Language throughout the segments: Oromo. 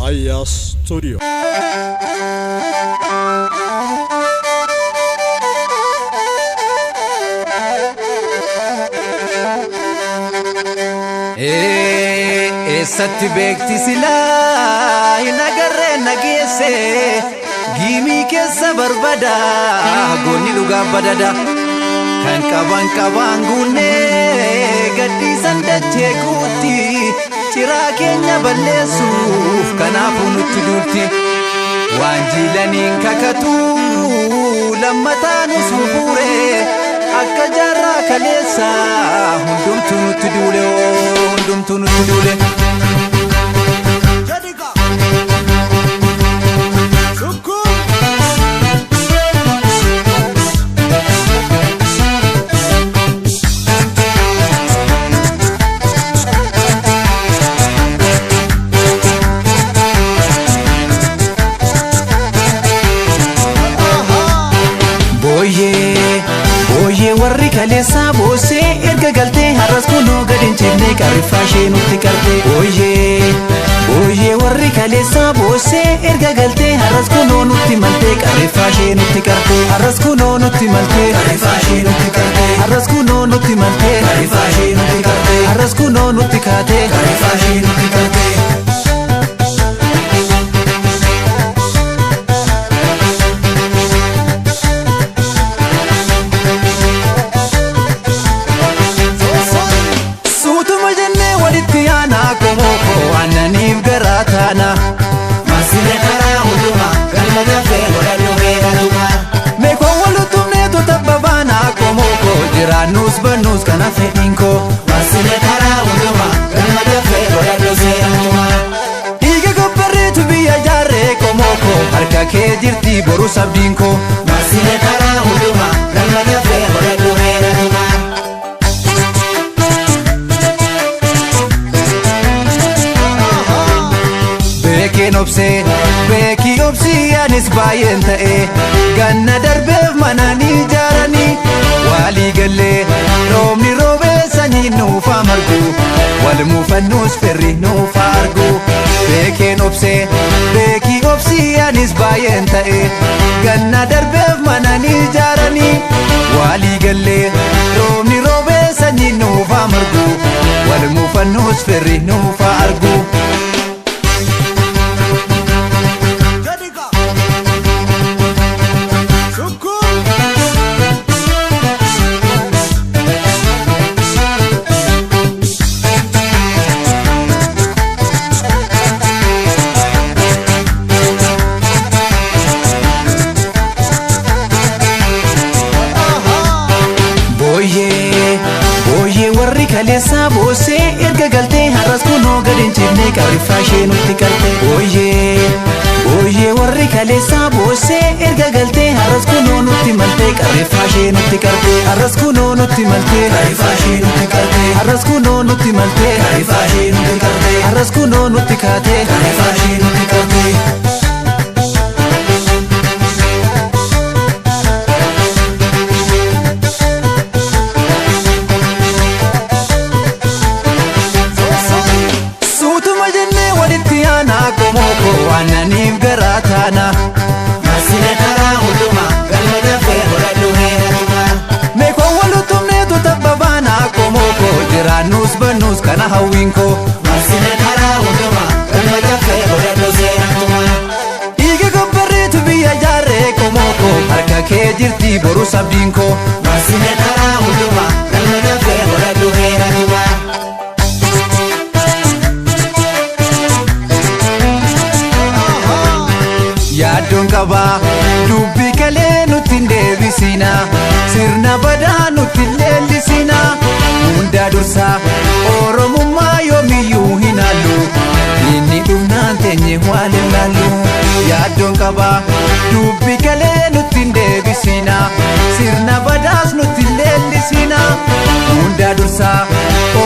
Aya Studio. Eessatti beekti silaa hin agarree nageesse, giimii keessa barbada goonni dhugaa badada kan qaban qabaan guunnee gadhiisan dachee guutti ciraa keenya balleessuuf kanaafuu nutti duulti waan jiilaniin kakatu lammataa nus fufuure akka jaarraa kaleessa hundumtuu nutti duule, hundumtuu nutti duule. Jadiga. Sukkur. Booyyee booyyee, warri kaleessaa boossee erga galtee har'as kunoo gad hin ciifne, qarriffaa ishee nutti qarte. Booyyee booyyee, warri kaleessaa boossee erga galtee har'as kunoo nutti maltee, qarriffaa ishee nutti qarte. Har'as kunoo nutti maltee, qarriffaa ishee nutti qarte. Har'as kunoo nutti maltee, qarriffaa ishee nutti qarte. Har'as kunoo nutti kaatee, qarriffaa ishee nutti qarte. Suutuma jennee walitti yaana, qomoo koo, aannaniif garaa taana. Marsine karaa hundumaa galma dafee godhadhu heeratuma. Meekoon waluttumneetu tabba baana, qomoo koo, jiraannus bannus kana fedhiin koo. Marsine karaa hundumaa galma dafee godhadhu seeratuma. Dhiiga gabbarreetu biyya ijaarree, qomoo koo, harka kee jirti boru sabdiin koo. Marsine karaa hundumaa galma dafee godhadhu heeratuma. Beekeen obsee, beekii obsii, anis baay'een ta'ee ganna darbeef mananii ijaaranii waalii gallee roobni roobee sanyii nuufaa margu, wal muufannuus firri nuufaa argu. Beekeen obsee, beekii obsii, anis baay'een ta'ee ganna darbeef mananii ijaaranii waalii gallee roobni roobee sanyii nuufaa margu, wal muufannuus firri nuufaa argu. Jadiga. Sukkur. Booyyee booyyee, warri kaleessaa boossee erga galtee har'as kunoo gad hin ciifne, qarriffaa ishee nutti qarte. Booyyee booyyee, warri kaleessaa boossee erga galtee har'as kunoo nutti maltee, qarriffaa ishee nutti qarte. Har'as kunoo nutti maltee, qarriffaa ishee nutti qarte. Har'as kunoo nutti maltee, qarriffaa ishee nutti qarte. Har'as kunoo nutti kaatee, qarriffaa ishee nutti qarte. Suutuma jennee walitti yaana, qomoo koo, aannaniif garaa taana. Marsine karaa hundumaa galma dafee godhadhu heeratuma. Meekoon waluttumneetu tabba baana, qomoo koo, jiraannus bannus kana hawwiin koo. Marsine karaa hundumaa galma dafee godhadhu seeratuma. Dhiiga gabbarreetu biyya ijaarree, qomoo koo, harka kee jirti boru sabdiin koo. Marsine karaa hundumaa galma dafee godhadhu heeratuma. Yaaddoon qabaa dubbii kalee nutti hin deebisina, sirna badaa nutti hin leellisina. Hundaa dursaa Oromummaa yoomiyyuu hin haallu, inni dhumnaan teenye waan hin laallu. Yaaddoon qabaa dubbii kalee nutti hin deebisina, sirna badaas nutti hin leellisina. Hundaa dursaa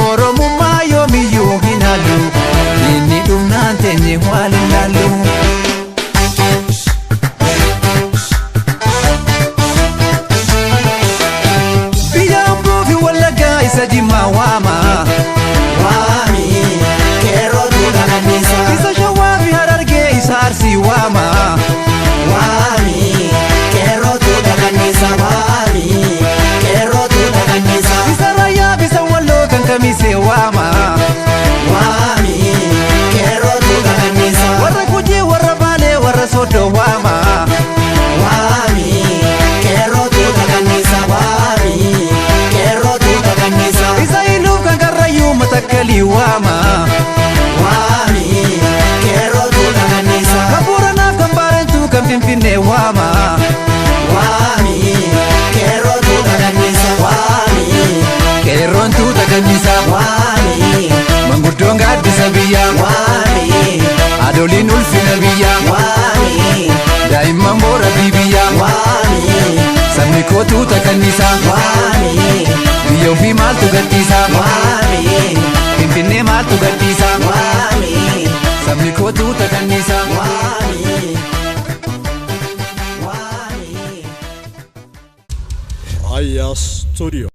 Oromummaa yoomiyyuu hin haallu, inni dhumnaan teenye waan hin laallu. Biyya Amboo fi Wallaggaa, isa Jimmaa waama. Waami qeerrootu kanannisa. Isa Shawaa fi Harargee. Haadholiin ulfina biyyaa. Waami. Daa'imman boora biyyaa. Waami. Sabni kootu takannisaa. Waami. Biyya ofii maaltu gadhiisaa? Waami. Finfinnee maaltu gadhiisaa? Waami. Sabni kootu takannisaa. Waami. Waami. Aya Studio.